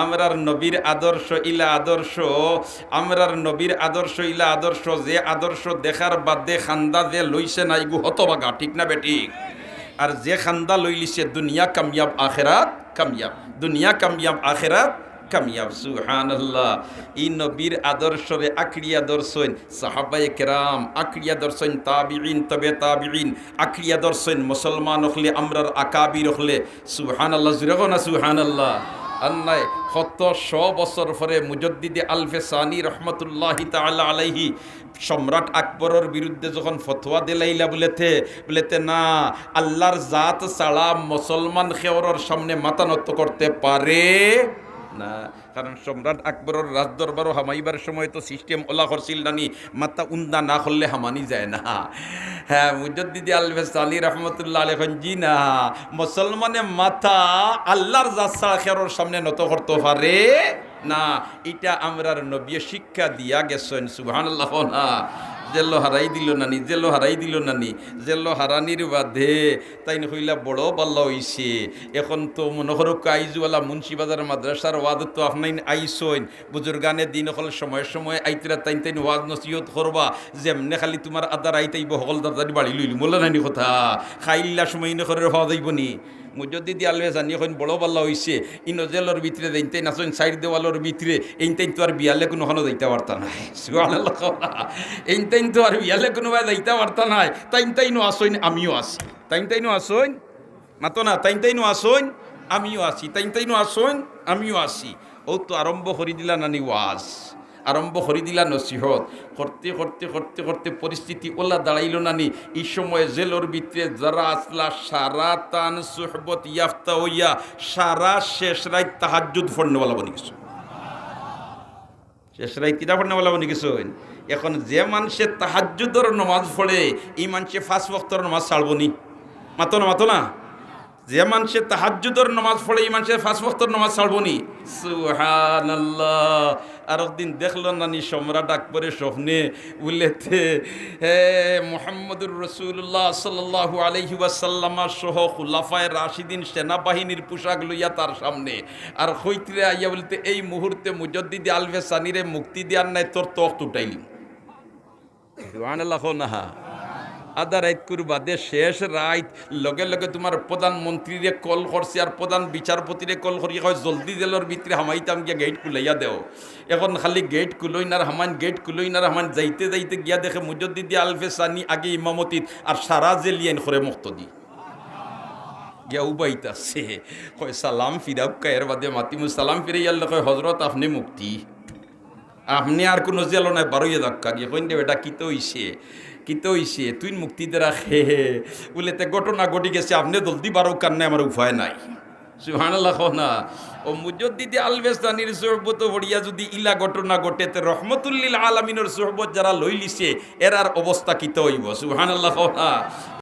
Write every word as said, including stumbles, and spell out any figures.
আমরার নবীর আদর্শ ইলা আদর্শ, আমরার নবীর আদর্শ ইলা আদর্শ, যে আদর্শ দেখার বাদে খান্দা যে লইছে না, ইগু হতভাগা, ঠিক না বেঠিক? আর যে খান্দা লইলিছে, দুনিয়া কামিয়াব, আখেরাত কামিয়াব, দুনিয়া কামিয়াব, আখেরাত কামিয়াব। সুবহানাল্লাহ। ই নবীর আদর্শরে আঁকড়িয়া ধরছইন সাহাবায়ে কেরাম, আঁকড়িয়া ধরছইন তাবিঈন, তবে তাবিঈন, আঁকড়িয়া ধরছইন মুসলমান অকলে, আমরার আকাবির অকলে। সুবহানাল্লাহ, জুরে কও না সুবহানাল্লাহ। আর নাই, কত শ বছর পরে মুজদ্দিদে আলফে সানি রহমতুল্লাহি তাআলা আলাইহি সম্রাট আকবরর বিরুদ্ধে যখন ফতোয়া দিলাইলা বুলেতে, বুলেতে না, আল্লাহর জাত ছাড়া মুসলমান কেউরর সামনে মাথা নত করতে পারে না। কারণ সম্রাট আকবরর রাজদরবারো হামাইবার সময় তো সিস্টেম ওলা করছিল নানি, মাথা উন্দা না করলে হামানি যায় না। হ্যাঁ, মুজদ্দিদে আলফে সানি রহমতুল্লাহ আলাইহি কইন, জি না, মুসলমানে মাথা আল্লাহর জাত ছাড়া কেউরর সামনে নত করতে পারে না। ইটা আমরার নবী শিক্ষা দিয়া গেছইন। সুবহানাল্লাহ কও না। জেলো হারাই দিল নানি, জেলো হারাই দিল নানি, জেলো হারানির বাদে তাইন কইলা, বড় ভালা অইছে। এখন তো মনো করউক্কা, আইজওয়ালা মুন্সিবাজার মাদ্রাসার ওয়াজো তো আফনাইন আইছইন, বুজুর্গানে দিন অকল সময় সময় আইতরা, তাইন তাইন ওয়াজ নসিহত করবা, যেমনে খালি তুমার আদার আইত আইবো, হকল তাড়াতাড়ি বাড়ি লইল, মোলা নানি কথা, খাইল্লা সময় ইনো করে হওয়া যাইব নি? মুজদ্দিদে আলফে সানি কইন, বড় ভালা অইছে, ইনো জেলর ভিতরে যেইন তাইন আছইন, চাইর দেওয়ালর ভিতরে, এইন তাইন তো আর বিয়ালে কুনুখানো যাইতা পারতা নায়। সুবহানাল্লাহ। এইন তাইন তো আর বিয়ালে কুনুবায় যাইতা পারতা নায়, তাইন তাইনও আছইন, আমিও আছি। তাইন তাইনও আছইন, মাতো না, তাইন তাইনও আছইন, আমিও আছি। তাইন তাইনও আছইন, আমিও আছি। অউ তো আরম্ভ করি দিলা নানি ওয়াজ, আরম্ভ করি দিলা নসিহত। করতে করতে করতে করতে পরিস্থিতি ওলা দাঁড়াইল নানি। ই সময় জেলর ভিতরে যারা আছলা, সারা তান সুহবত ইয়াফতা অইয়া সারা শেষ রাইত তাহাজ্জুদ পড়নেওয়ালা বনি গেছে। শেষ রাইত কিতা পড়নেওয়ালা বনি গেছইন? এখন যে মানষে তাহাজ্জুদর নমাজ পড়ে, ই মানষে পাঁচ ওয়াক্তর নমাজ ছাড়বো নি? মাতো না, মাতো না। যে মানষে তাহাজ্জুদর নমাজ পড়ে, ই মানষে পাঁচ ওয়াক্তর নমাজ ছাড়বো নি? সুবহানাল্লাহ। আর একদিন দেখলো নানি সম্রাট আকবরে স্বপ্নে, বুলেতে, হে, মুহাম্মদুর রাসূলুল্লাহ সাল্লাল্লাহু আলাইহি ওয়াসাল্লাম সহ খুলাফায়ে রাশিদিন সেনাবাহিনীর পোশাক লইয়া তার সামনে। আর কইতরে আইয়া বুলেতে, এই মুহূর্তে মুজদ্দিদে আলফে সানিরে মুক্তি দেওয়ার নাই, তোর তখত উঠাইলিমু। সুবহানাল্লাহ কও না। আধা রাইত কুর বাদে শেষ রাইত লগে লগে তুমার প্রধানমন্ত্রীরে কল করছে আর প্রধান বিচারপতিরে কল করিয়া কয়, জলদি জেলর ভিতরে হামাইতাম গিয়া গেইট খুলাইয়া দেও। এখন খালি গেইট খুলইন আর হামাইন, গেইট খুলইন আর হামাইন, যাইতে যাইতে গিয়া দেখে মুজদ্দিদে আলফে সানি আগে ইমামতিত আর সারা জেলিয়াইন করে মুক্তদি। গিয়া উবাইতাছে, কয়, সালাম ফিরাউক্কা, এর বাদে মাতিমু। সালাম ফিরাইয়ারলে কয়, হজরত, আপনে মুক্তি, আপনে আর কুনু জেলো নায়, বারইয়া যাউক্কা। গিয়া কইন দে, বেটা, কিতা অইছে? কিতা অইছে? তুইন মুক্তি দেরা হে হে। বুলেতে, ঘটনা ঘটি গেছে, আপনে জলদি বারউক্কা, আর নায় আমার উপায় নাই। সুবহানাল্লাহ কও না। অউ মুজদ্দিদে আলফে সানির সোহবতো পড়িয়া যুদি ইলা ঘটনা ঘটে, তে রহমতুল্লিল আলামিনর সোহবত যারা লইলিছে, এরার অবস্থা কিতা অইবো? সুবহানাল্লাহ কও না।